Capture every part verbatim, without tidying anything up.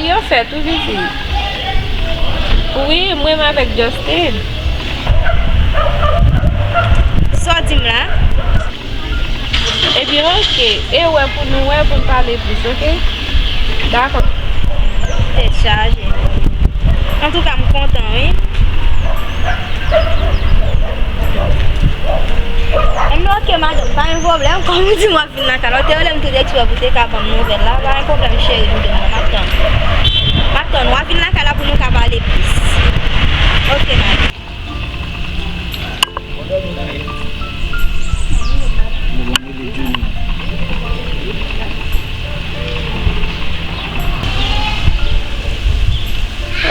Yo fèt tou, Vivi. Wi, m renmen avèk Justin. Sa w di m la? Ebyen, oke. E wè pou nou wè, pou n pale plis, oke? Dakò. Tèt chaje. Antouka, m kontan, wi. Ebyen, oke, madanm, pa gen pwoblèm. Kòm ou di m w ap vin lakay la, ou te rele m tou de eksprè pou te ka ban m nouvèl la. Pa gen pwoblèm, cheri, m te m ap tann. M ap tann. W ap vin lakay la pou nou ka pale plis. Oke, madanm.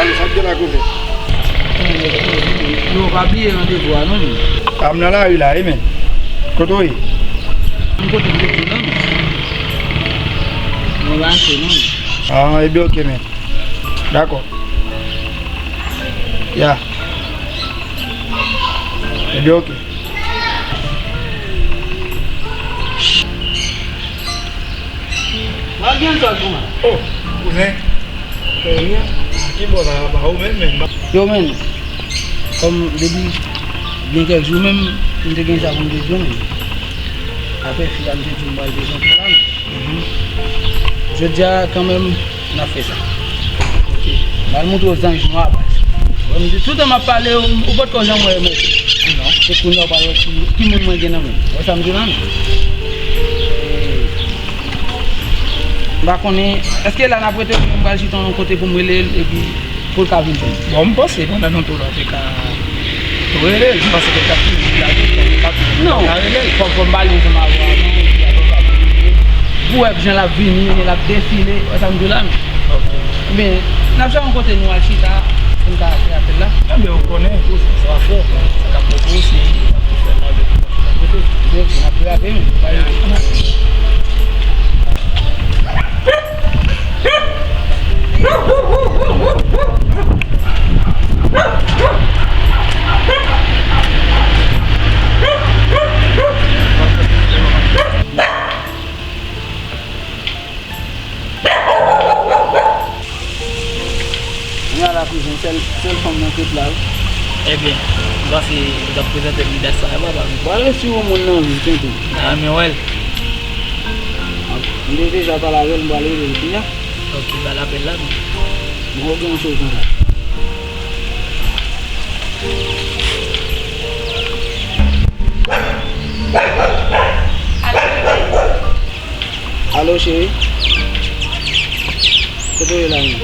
Alo, sa k gen la, kouzen? Yo, pa bliye randevou a, non, men. A, m nan lari la, wi, men. Kote w ye? M kote m te di w la, men. Mwen pa achte, non, men. A, ebyen, oke, men. Dakò. Ya. Ebyen, oke. Mwen gen kòd pou mwen. Oh, kouzen. Ki bò la, ba ou menm menm? Yo, men, kòm depi gen kèk jou menm, m te gen sa pou m te di w, men apre fi a, m te di w m pral prezante la, men. Jodi a, kanmenm, n ap fè sa. Ok. M al montre w zanj nwa a, baz. Bon, m di, toutan m ap pale, ou, ou potko janm wè mèt. Non. Se kounye a w pral wè ki, ki moun mwen gen nan men m. Wè sa m di w la, non? M pa konnen, èske la n ap rete, m pral chita yon kote pou m rele l, epi pou l ka vin jwenn. Bon, m panse pandan nou tou la, te ka tou rele l, m panse ke l t ap toujou la, l ap toujou la, non, ka rele l. Fò, fò m pale ansanm avè w avan, epi apre w ka vin rele l. Pou w wè jan l ap vini, l ap defile, wè sa m di w la, non? Ok. Ebyen, n ap chita yon kote nou al chita, pou n ka fè apèl la. Ebyen, ou konnen, sa w ap fè, sa k ap poko, se w ap tou fè l la, epi w ap chita kote. Ebyen, n ap derape, men, pa gen. Kounye a la, kouzen, sèl, sèl fanm nan tout la, wi. Ebyen, m panse m t ap prezante l Midas sa, papa m. Bon, ale si yon moun nan vi, tenten. A, men wè l. M te deja pale avè l, m pral rele l kounye a. Ok, ba l apèl la, men. Mwen gen yon chèz konsa. Alo, cheri. Kote w ye la menm?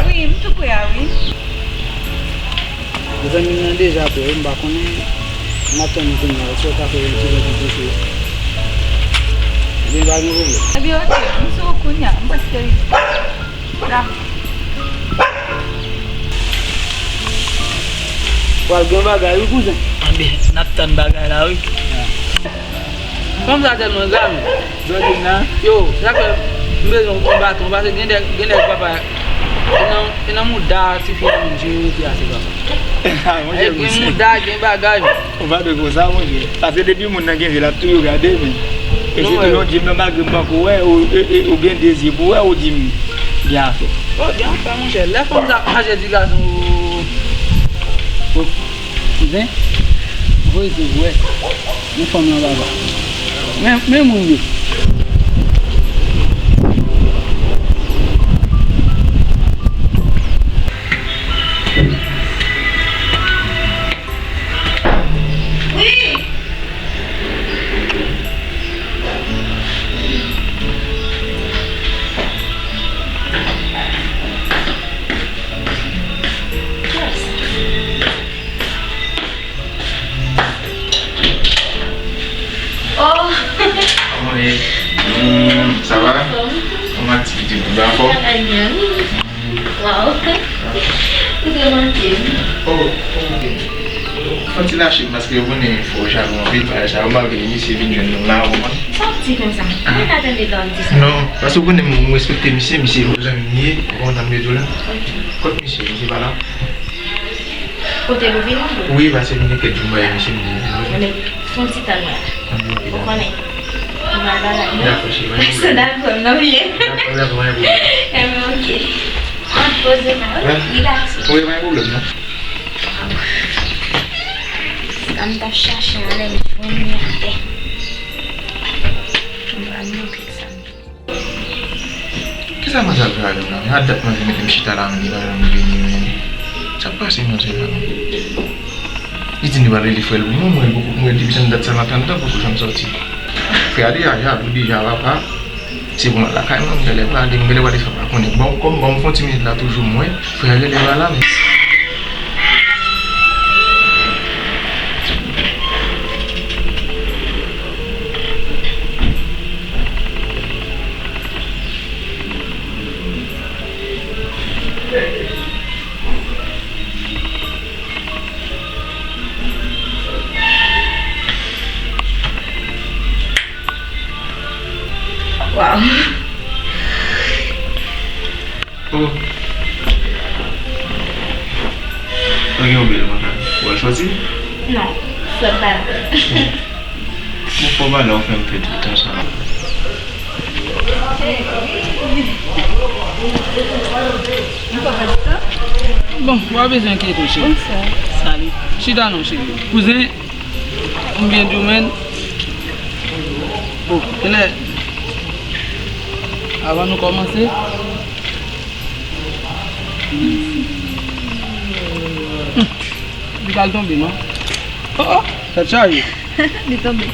Wi, m tou pre a, wi. Mezanmi, m nan deja pre, m pa konnen. M ap tann ou kounye a, si w ka fè yon ti jan pou m pase. Ebyen, pa gen pwoblèm. Ebyen, oke, m sou wout kounye a, m prèske rive. Dakò. Pral gen bagay, wi, kouzen. Anben, n ap tann bagay la, wi. Fanm sa tèlman grav. Blondine nan. Yo, sa fè m bezwen yon baton, paske gen de, gen de papa, e nan, e nan mouda tifi a menm, je rete ase papa. Monchè, gen mouda, gen bagay. Ou pa dwe konsa, monchè. Paske depi moun nan gen zye, l ap toujou gade, men. E se tou yon di m nan, malgre m poko wè, ou, e, e, ou gen de zye pou wè, ou di m gen afè. Oh, gen afè, monchè. Lè fanm sa mache ti gason, oh. Kouzen, voye se vre. Men fanm nan papa. Men, men moun yo. Wi. Oh. Kòman w ye? Hmm, sa va? Anfòm. Kòman aktivite pou la, anfòm? Travay byen. Waw. Ou te manke m. Oh, ok. Fò ti lache m paske yo konnen fò w jalou anpil, bagay sa yo, malgre misye vin jwenn nou la, ou konprann? Sa w di konsa? Mwen ka tande lè w di sa. Non, paske w konnen m respekte misye, misye yon zanmi m ye, ou konprann sa m vle di w la? Ok. Kot misye? Misye pa la? Kote nou vini? Wi, paske m gen kèk jou m pa wè misye, m di, men fè yon ti tann mwen. Ou konnen. Dakò, cheri, pa gen pwoblèm. Dakò, dakò, pa gen pwoblèm. Enben, oke. Mwen poze la, wi, rilakse. Wi, pa gen pwoblèm, non. Sa m t ap chache a, lè m jwenn li atè. M pral montre sa m jwenn. Kisa manzè ap fè avè m la? Men a dat manzè mete m chita la, men li pa janm vini, men. Sa k pase manzè la, men? Li di m li pral rele frè l pou mwen, mwen, mwen, depi tann dat sa, m ap tann li, poko janm sòti. Frè a deja jalou, deja papa. Se pou m al lakay mwen, m genlè prale, m genlè prale san m pa konnen. Bon, kòm, bon, m fè yon ti minit la toujou, mwen, frè a genlè pa la, men. Waw. Oh. Ou gen yon bèl manzè. Ou al sòti? Non, frè m pa la. Bon, fò w pa la, ou fè m pèdi tan sa. Bon, w pa bezwen enkyete w, cheri. Bonswa. Salut. Chita non, cheri. Kouzen, m byen di w, men. Bon, genlè, avan nou kòmanse, hmm, li pral tonbe, non? Oh, oh, tèt chaje. Li tonbe.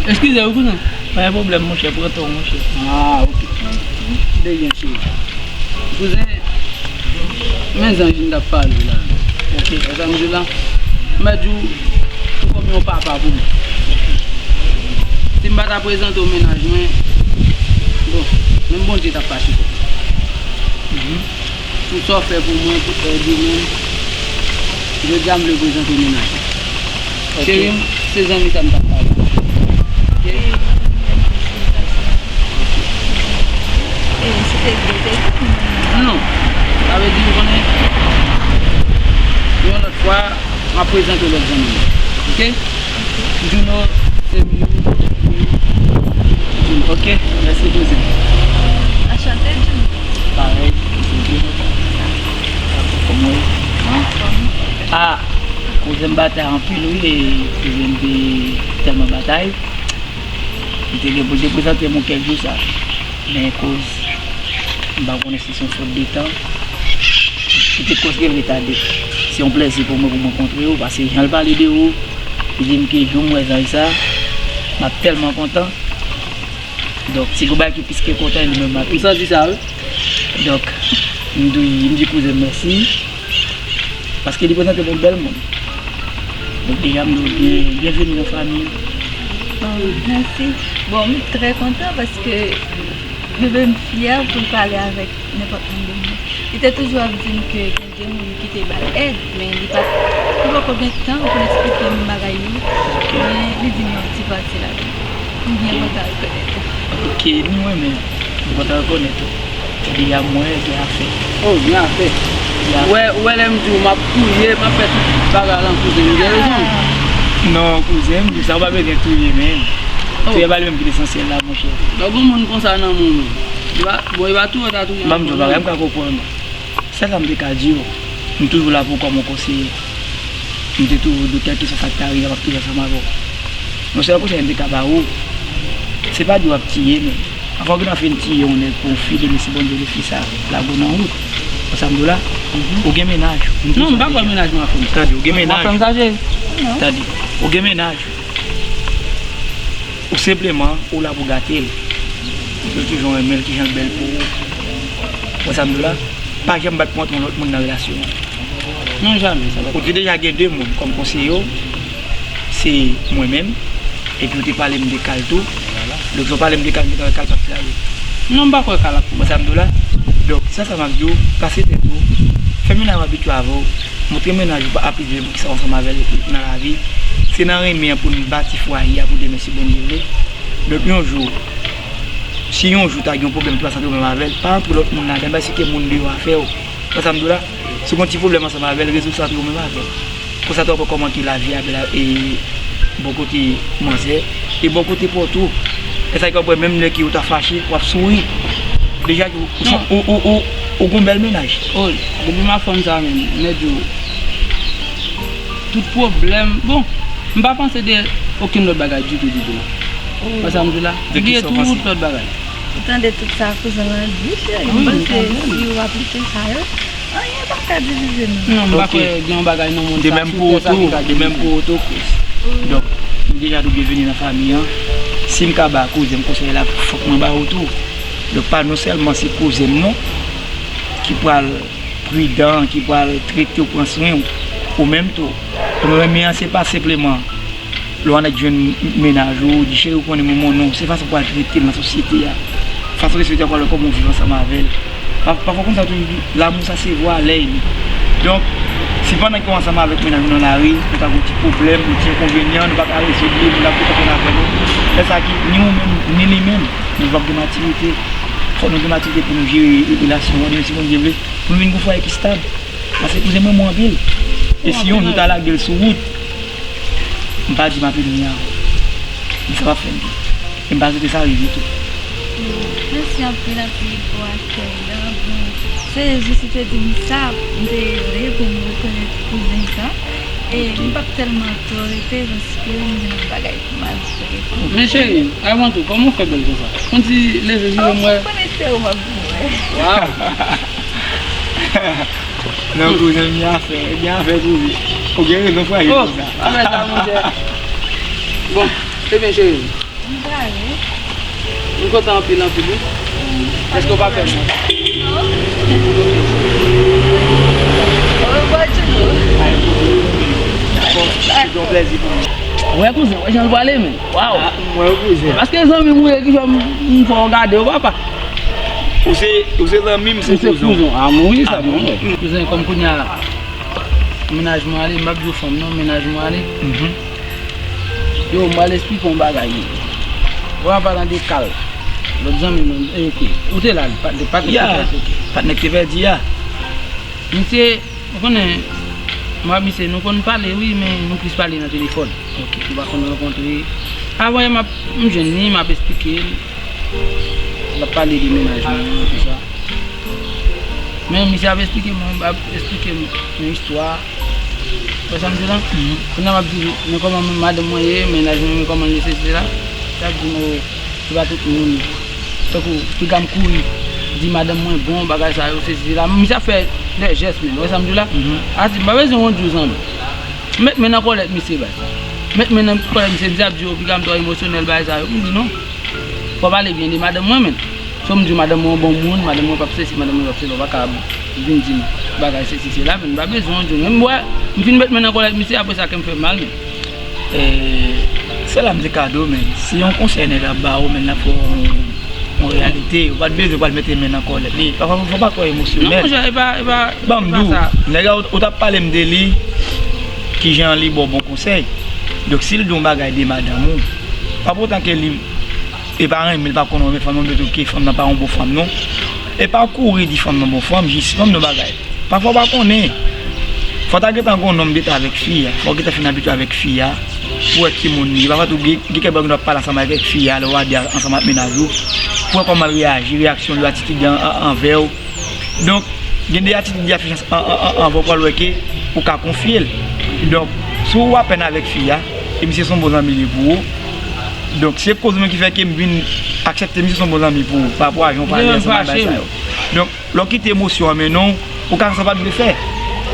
Eskize wi, kouzen. Pa gen pwoblèm, monchè, pran tan w, monchè. Ah, ok. De ryen, cheri. Kouzen, men zanj m t ap pale w la. Ok. Wè sa m di w la? M mèt di w, ou kòm yon papa pou mwen. Si m pa ta prezante w mennaj mwen, bon, menm Bondye t ap fache kont mwen. Mhm. Pou sa w fè pou mwen, pou èd ou menm. Jodi a, m vle prezante w mennaj mwen. Ok. Cheri m, se zanmi sa m t ap pale. Ok? E, se te vre, te vre. Non. Sa vle di, ou konnen, yon lòt fwa, m ap prezante w lòt zanmi m. Ok? Juno, se Miu. Ok, mèsi, kouzen. Anchante, Juno. Parèy, kouzen. Kòman w ye? Anfòm. Ah, kouzen m batay anpil, wi, e kouzen m te tèlman batay. Li te gen pou l te prezante m kèk jou sa. Men koz m pa konnen si se yon fot de tan ki te koz ke l retade. Se yon plèzi pou mwen pou m rankontre w, paske jan l pale de ou, li di m ke jou m wè zanj sa, m ap tèlman kontan. Donk, si gon bagay ki plis ke kontan, li menm m ap. M santi sa, wi. Donk, m di, m di kouzen m mèsi. Paske li prezante m yon bèl moun. Donk deja m di w byen, byenveni nan fanmi. Oh, mèsi. Bon, m trè kontan paske bebe m fyè pou l pale avèk nenpòt moun de moun. Li te toujou ap di m ke gen de moun ki te ba l èd, men li pa t, li poko gen tan pou l eksplike m bagay yo. Ok. Men li di m yon ti pati ladan l. M byen kontan rekonèt ou. Ok, nou renmen. M kontan rekonèt ou. Deja m wè gen afè. Oh, gen afè. Gen afè. Ou wè, ou wè lè m di w m ap touye, m ap fè tout bagay lan, kouzen m, gen rezon. Ah. Non, kouzen m, sa w pa bezwen touye menm. Oh. Touye pa li menm ki lesansyèl la, monchè. Lè w gon moun konsa nan men w, li pa, bon, li pa touye, w ta touye. Ban m di w bagay, m ka konprann ou. Sèl sa m te ka di w, m toujou la pou ou kòm yon konseye. M te toujou di w kèlkeswa sa k ta rive, m ap toujou ansanm avè w. Yon sèl konsèy m te ka ba ou, se pa di w ap tiye, men anvan w gentan fin tiye yon nèg pou yon fi, demen si Bondye vle fi sa lage w nan wout. Wè sa m di w la? Mhm. Ou gen mennaj ou. Non, m pa kwè mennaj mwen ap fè m sa. Tande, ou gen mennaj ou. Tande, ou gen mennaj ou. Ou senpleman, ou la pou gate l. Ou toujou renmen l, kijan l bèl pou ou. Wè sa m di w la? Pa janm bat pou antre yon lòt moun nan relasyon an. Non, jamè, sa pa. Ou te deja gen de moun kòm konseye w, se mwen menm, epi ou te pale m de Kal tou. Donk, lè w pale m de Kal, m te kwè Kal p ap trayi w. Non, m pa kwè Kal ap. Wè sa m di w la? Donk, se sa m ap di w, kase tèt ou, fè mennaj ou abitye avè w, montre mennaj ou pa aplike pou kisa w ansanm avè l nan lavi. Se nan renmen an pou n bati fwaye a pou demen si Bondye vle. Donk, yon jou, si yon jou ta gen yon pwoblèm ki pase antre ou menm avè l, pa antre lòt moun ladan l, bay sike moun deyò a fè w. Wè sa m di w la? Si w gen yon ti pwoblèm ansanm avè l, rezoud sa antre ou menm avè l. Konsa tou w ap wè kòman ke lavi a bèl a, e bò kote manzè, E bò kote pa w tou. E sa ki w ap wè, menm lè ke w ta fache, w ap souri. Deja ke w, ou, ou, ou, ou, ou gon bèl mennaj. Oh, depi m ap fanm sa menm, nèg yo, tout pwoblèm, bon, m pa panse de okenn lòt bagay ditou, ditou. Wè sa m di w la? M bliye tout lòt bagay. Ou tande tout sa kouzen lan di, cheri? M panse si w aplike sa yo, anyen pa ka divize nou. Non, m pa kwè gen yon bagay nan mond sa, sou tè sa ki ka divize nou. De menm pou ou tou, de menm pou ou tou, Chris. Donk, nou deja tou byenveni nan fanmi an. Si m ka ba kouzen m konsèy la, fòk mwen ba ou tou. Donk, pa non sèlman se kouzen m non ki pral pridan, ki pral trete w, pran swen w, ou menm tou. Donk, renmen an, se pa senpleman lè w annik jwenn mennaj ou, ou di, "Cheri, ou konnen mwen renmen w." Non, se fason pou w al trete l nan sosyete a. Fason ke sosyete a pral wè kòman w viv ansanm avè l. Pa, pafwa konsa tou, lanmou sa se vwalè li. Donk, si pandan ke w ansanm avèk mennaj ou nan lari, nou ta gen yon ti pwoblèm, yon ti enkonvenyan, nou pa ka rezoud li, moun ap konprann avè nou. Lè sa ki, ni ou menm, ni li menm, nou p ap gen matirite. Fòk nou gen matirite pou nou jere relasyon an, demen si Bondye vle, pou nou vin gen yon fwaye ki stab. Paske kouzen mwen renmen w anpil. E si yon jou ta lage l sou wout, m pa di m ap elimine avè w. Men sa p ap fè m byen. E m pa swete sa rive tou. Mèsi anpil, anpil pou aspè a. Bon, se Jezi te di m sa, m te vle pou m rekonèt kouzen sa. E m p ap tèlman twò rete paske m gen lòt bagay pou m al fè. Men cheri, avan tou, kòman w fè bèl konsa? Konn ti leve vire m wè. Konekte w, m ap di w, wè. Waw! Non, kouzen, m gen afè, m gen afè kouzen. Ou gen rezon frajil konsa. Oh, afè sa, monchè. Bon, ebyen, cheri. M prale. M kontan anpil, anpil, wi. Èske w pa fè mwen? Non. Orebò, Djoulo. Bon, se yon plèzi pou mwen. Wè, kouzen, wè jan l prale, men. Waw. Ah, mwen, kouzen. Paske zanmi m ou ye ki fè m, m fè w gade w, papa. Ou se, ou se zanmi m, se kouzen. Ou se kouzen. Ah, mwen, wi, sa, mwen, wè. Kouzen, kòm kounye a, mennaj mwen ale, m p ap di w fanm, non, mennaj mwen ale. Mhm. Yo, m pral esplike yon bagay. Wè, an palan de Kal, lòt zanmi m nan, eh, ok. Ou te la, li pat, li pat, li pat, ok. Patnè k te pèdi a. Misye, ou konnen, mwen ak misye, nou konn pale, wi, men nou plis pale nan telefòn. Ok. Nou pa konn rankontre. Avè, m ap, m jwenn li, m ap esplike l. L ap pale de mennaj mwen, tout sa. Men misye ap esplike mwen, ap esplike m yon istwa. Wè sa m di la? Mhm. Kounye a m ap di, men kòman madanm mwen ye, mennaj mwen, men kòman l ye, sesi, sela. L ap di m, o, se pa tout moun. Tankou, piga m kouri, di madanm mwen bon, bagay sa yo, sesi, sela. Misye ap fè de jès, men, wè sa m di la? Mhm. A di, m pa bezwen yon djou zanmi. Met men nan kòlèt misye, baz. Met men nan kòlèt misye, misye ap di, o, piga m twò emosyonèl, bagay sa yo. M di, non. Fò pale byen de madanm mwen, men. Si w m di madanm mwen yon bon moun, madanm mwen p ap sesi, madanm mwen p ap sela, w pa ka vin di m bagay sesi sela, men m pa bezwen w di m. Men m wè, m fin met men nan kòlèt misye, apre sa kè m fè mal, men. E, sela m se kado, men. Se yon konsèy nèg la ba ou, men l ap fè w yon, yon reyalite. Ou pa t bezwen pral mete men nan kòlèt li. Pafwa, fò pa twò emosyonèl. Non, monchè, e pa, e pa, e pa sa. Ban m di w, nèg la, ou, ou t ap pale m de li, kijan li ba w bon konsèy. Donk, si l di w yon bagay de madanm ou, pa pou otan ke li E pa renmen, li pa konn renmen fanm nan, oubyen tou ke fanm nan pa yon bon fanm, non. E pa kouri di fanm nan bon fanm, jis ban m di yon bagay. Pafwa w pa konnen. Fò w ta gentan gen yon nonm deta avèk fi a. Fò w gentan fin abitye avèk fi a. Pou w wè ki moun li ye. Pafwa tou, gen, gen kèk bagay w ap pale ansanm avèk fi a, lè w a de ansanm ak mennaj ou. Pou w wè kòman l reyaji, reyaksyon li, atitid li an, an, anvè w. Donk, gen de atitid li afiche an, an, an, anvan w pral wè ke ou ka konfye l. Donk, si w apèn avèk fi a, e misye se yon bon zanmi li ye pou ou, donk, se koz mwen ki fè ke m vin aksepte misye se yon bon zanmi pou ou, pa rapò a jan w pale ansanm ak bagay sa yo. Donk, lè w kite emosyon an mennen w, ou ka fè sa w pa t vle fè.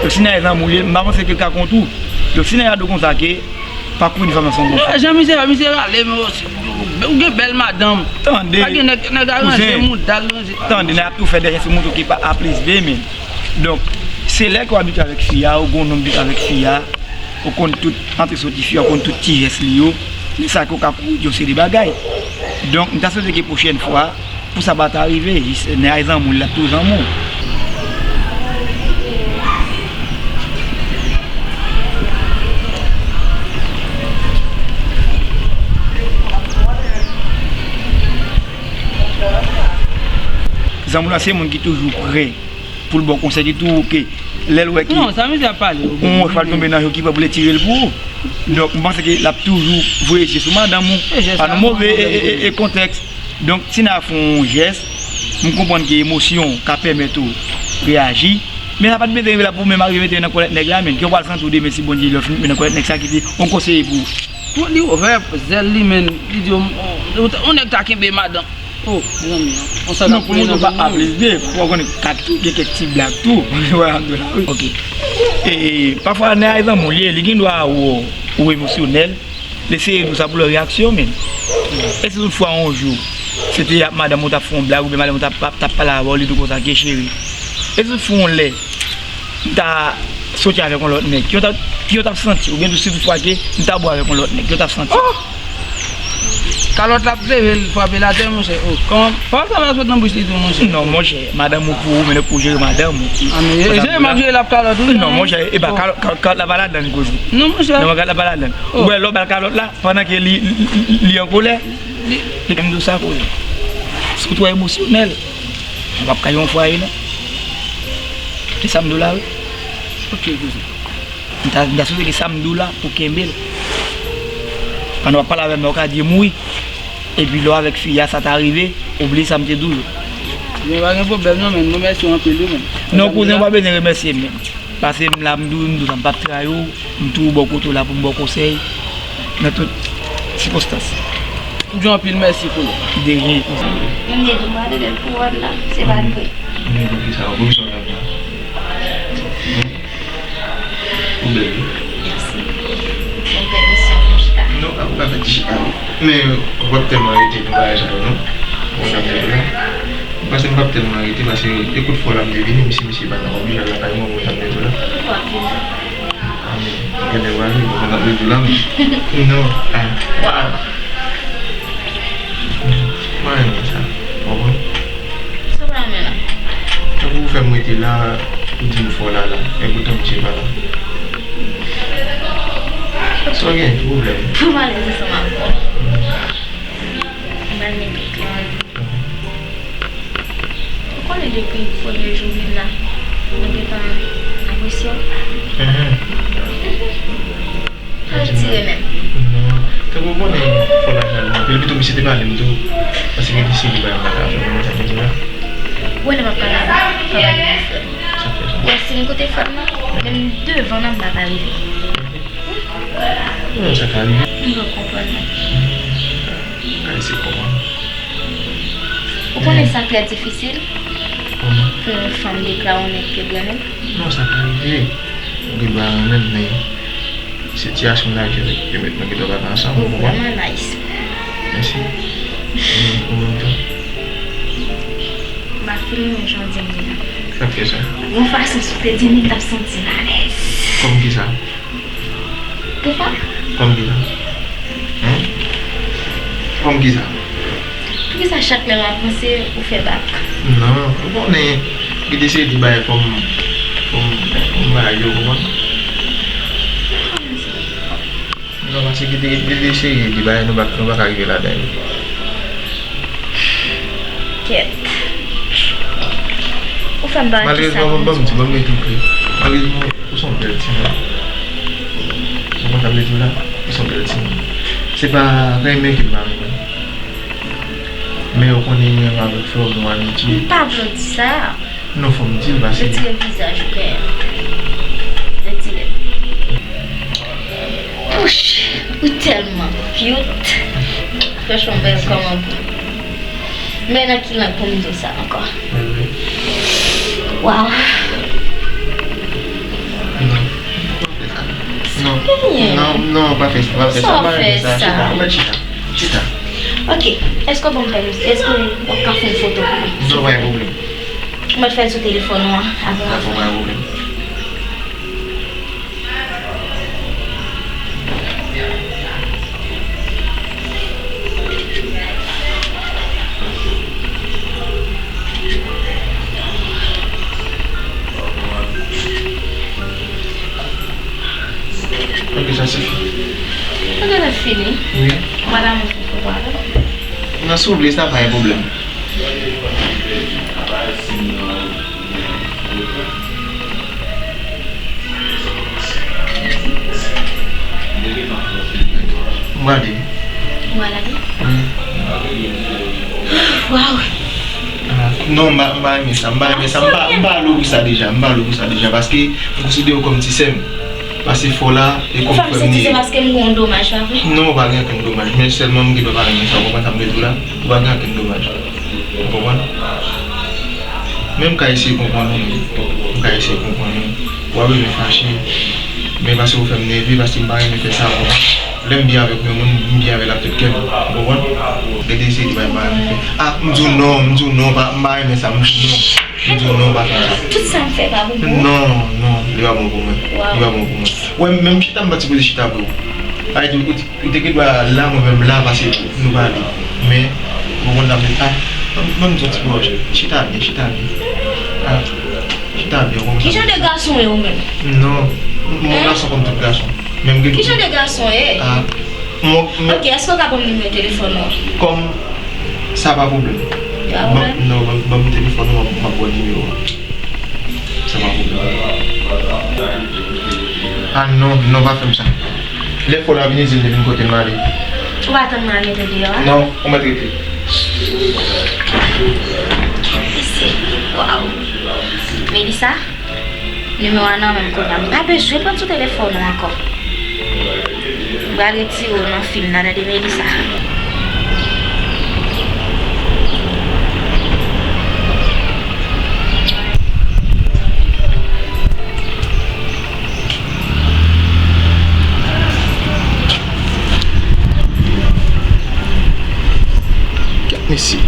Donk, si nan zanmi w li ye, m pa panse ke l ka kont ou. Donk, si nan gade w konsa ke, pa kouri di fanm nan se yon bon fanm. Jan misye, misye rale, men ou gen bèl madanm. Tande, pa gen nèg, nèg aranje, kouzen, mouda l ranje. Tande, nèg ap tou fè dèyè sou moun ki pa aplis ve, men. Donk, se lè ke w abitye avèk fi a, ou gon nonm bit avèk fi a, ou konn tout antre soti fi a, ou konn tout ti jès li yo, lè sa ke w ka kouri di yon seri de bagay. Donk, m ta swete ke pwochèn fwa, pou sa pa ta rive, jis nèg zanmi w, l ap tou zanmi w. Zanmi w la se moun ki toujou prè pou l ba w konsèy, ki tou ke Lè l wè ke yon wòch pral tonbe nan je w ki prè pou l etire l pou ou. Donk, m panse ke l ap toujou voye je sou madanm ou. Pa nan move e, e, e, e kontèks. Donk, Tina fè yon jès, m konprann ke emosyon ka pèmèt ou reyaji, men sa pa t bezwen rive la pou w menm arive mete men nan kòlèt nèg la, men ke w pral santi w demen si Bondye lè w fin met men nan kòlèt nèg sa ki te yon konseye pou ou. Bon, li ouvè zèl li, men, li di, yon, yon, yon nèg ta kenbe madanm. Oh, mezanmi, non. Non, pou moun yo pa aplizde, fò w konnen k ap tou gen kèk ti blag tou. Wè, Abdoula, wi. Ok. E, pafwa, nan zanmi w li ye, li gen dwa wè w, ou emosyonèl. Li eseye di w sa pou lè reyaksyon, men. E si tout fwa yon jou, se te ak madanm ou t ap fè yon blag, oubyen madanm ou t ap, t ap pale avè w, li di w konsa, ke cheri. E si tout fwa yon lè, m ta soti avèk yon lòt nèg, ki w t ap, ki w t ap santi, oubyen tou si tout fwa ke m ta bwè avèk yon lòt nèg, ki w t ap santi? Oh! Kalòt la ap leve, l frape l atè, monchè. Oh, kòman? Pawòl sa va sot nan bouch li tou, monchè. Non, monchè, madanm ou pou ou, men pou jere madanm ou. Ah, men, jere m ap jere l ap kalòt, wi. Non, monchè, e pa kalòt, kalòt, kalòt la pa ladan l koze. Non, monchè. Non, kalòt la pa ladan l. Oh. Ou wè, lè w ba l kalòt la, pandan ke li, li, li, li an kolè, li, li menm di w sa koze. Si w twò emosyonèl, w ap ka yon fwaye, non. Se sa m di w la, wi. Ok, kouzen. M ta, m ta swete ke sa m di w la pou kenbe l. Pandan w ap pale avè m la, ou ka di m wi. Epi lè w avèk fi a, sa ta rive, ou bliye sa m te di w yo. Men pa gen pwoblèm non, men m remèsye w anpil wi, men. Non, kouzen, ou pa bezwen remèsye m, men. Pase m la, m di w, m di w sa, m p ap trayi w, m toujou bò kote w la pou m ba w konsèy nan tout sikonstans. M di w anpil mèsi, kouzen. De rien, kouzen. M te di w m prale bèl pou wòd la, se pa vre. Men poukisa, poukisa w t ap di? Ou bèl wi. Mèsi. Mwen pèmisyon pou chita. Non, ou pa mèt chita. Men ou p ap tèlman rete nan bagay sa yo non. Ou p ap tèlman. Paske m p ap tèlman rete, paske e kout fò la m te vini, misye, misye pa nan kòm li, l al lakay mwen, mwen t ap mete la. Kout fò ap vini. Ah, men, genlè w ale, mwen t ap mete la, men. Non, ah, ah. Mwen renmen sa. Ou konprann? Sa w pa renmen la? Tankou ou fè m rete la, ou di m fò la la, e poutan misye pa la. Sa w gen? Ki pwoblèm? Ou pa alèz ansanm avè m. M pral mete kleren. Ou konnen depi premye jou vin la, mwen gentan apresye w. Mhm. Retire menm. Non. Tankou w konnen fò la jan anpil, pito misye te pale m tou. Paske gen de seri bagay m pa ka fè, mwen sa vle di la. Ou wè lè m ap pale avè w, pa pale de frè m. Sa fè sa. Ou wè si m koute frè m nan, menm devan nan m pa ka rive. Non, sa ka rive. M pa konprann non. Kay se kòman. Ou konnen sa trè difisil pou yon fanm deklare yon nèg ke l renmen. Non, sa ka rive. Ou gen dwa renmen l, men sitiyasyon lavi a ki pèmèt nou gen dwa pa ansanm, ou konprann? Ou vrèman nice. Mèsi. Ou menm tou. M pa fin renmen jan w di m li nan. Sa k fè sa? Yon fason si w te di m li, m t ap santi m alèz. Kòm kisa? Kisa? Kòm kisa? Hen? Kòm kisa? Poukisa chak lè m avanse, ou fè bak? Non, ou konnen, gen de seri de bagay fò m, fò m, fò m bay yo, ou konprann? Non, paske gen de, gen de seri de bagay nou pa, nou pa ka rive ladan yo. Kèt. Ou fè m pa wè kisa. Malerezman, ban m, ban m di, ban m rete vre. Malerezman, ou se yon bèl timoun. Ou konn sa m vle di w la? Ou se yon bèl timoun. Se pa renmen ke m pa renmen w. Men ou konnen m renmen avèk frè w, nou anitye. M pa vle w di sa. Non, fò m di l, paske. Retire vizaj ou genyen. Retire l. Wouch, ou tèlman cute. Franchman, bèl kòman pou. Men nan ki lang pou m di w sa ankò? Bebe. Waw. Non. Non. Non, non, pa fè sa, pa fè sa, pa fè sa. Chita, ou mèt chita. Chita. Ok, èske w ban m pèmisyon? Èske w ka fè yon foto pou mwen? Non, pa gen pwoblèm. Ou mèt fè l sou telefòn ou an, apre. Dakò, pa gen pwoblèm. Ok, sa sifi. Ok, sa fini. Wi. Madanm ou fè pale. Non, si w vle, sa pa gen pwoblèm. Ou konnen, si m nan, nan, nan, nan, M prale. Ou prale? Wi. Waw. Ah, non, m pa, m pa renmen sa, m pa renmen sa, m pa, m pa ale pou sa deja, m pa ale pou sa deja, paske m konsidere w kòm ti sè m. Pase fò la, e kòm frè m li ye. Ou fè m santi se paske m gen yon domaj, pa vre? Non, ou pa gen okenn domaj, men sèlman m gen dwa pa renmen sa, ou konprann sa m vle di w la? Ou pa gen okenn domaj. Ou konprann? Men m ka eseye konprann ou, men m ka eseye konprann ou. W ap vin fache, men pase ou fè m nève, pase m pa renmen fè sa, ou konprann? Lè m byen avèk yon moun, m byen avè l ak tout kè m, ou konprann? Gen de seri de bagay m pa renmen fè. Ah, m di w non, m di w non, pa, m pa renmen sa, m di w non. M di w non, pa fè sa. Tout sa m fè pa pou ou? Non, non, li pa bon pou mwen. Li pa bon pou mwen. Wè, menm chita m pa t sipoze chita vre. Ou te, ou te, ou te gen dwa la, mwen menm la, pase nou pale. Men, ou konn dam li, ah, ban m, ban m yon ti pòch. Chita byen, chita byen. Ah, chita byen, ou konprann? Ki jan de gason w ye ou menm? Non, m yon gason kòm tout gason. Menm gen. Ki jan de gason w ye? Ah, m, m. Ok, èske w ka ban m nimewo telefòn ou? Kòm sa pa pwoblèm. Pa pwoblèm? Non, ban, ban m telefòn ou, m ap, m ap ba w nimewo a. Sa pa pwoblèm. Ah non, non, pa fè m sa. Lè fò la vini, di l te vin kote m ale. Ou pa tann mwen al mete deyò a? Non, ou mèt rete. Mesye, waw. Melissa, nimewo a nan men m kounye a. M pa bezwen pran sou telefòn ou ankò. M pral retire w nan fim nan, tande, Melissa. Kèt mesye.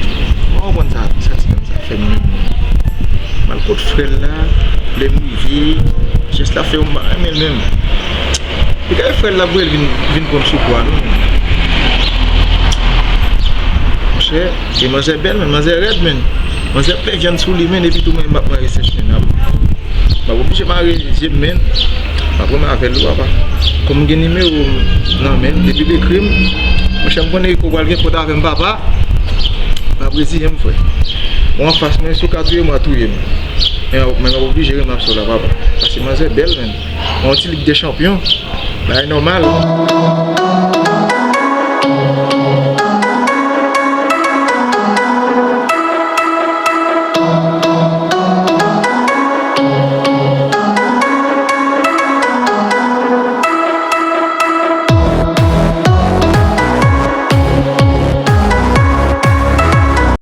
Ou konprann sa, sa ti nèg sa fè m menm. M al kot frè l la, lè m rive, jès la fè yo m pa renmen l menm. Li ka frè l la voye l vin, vin pran m sou kou a, non. Monchè, e manzè bèl, men manzè rèd, men. Manzè plen vyann sou li, men, epi tou mwen m ap mare sèch, men. M ap oblije mare zye m, men. M ap renmen avè l wi, papa. Kòm m gen nimewo w nan men m, depi l ekri m, monchè, m konnen Rico pral gen kont avè m, papa. M ap reziyen m, frè. Ou anfas mwen, si w ka touye m, w a touye m. Men, men m ap oblije renmen ap sou la, papa. Paske manzè bèl, men. Yon ti lig de chanpyon. Bagay nòmal.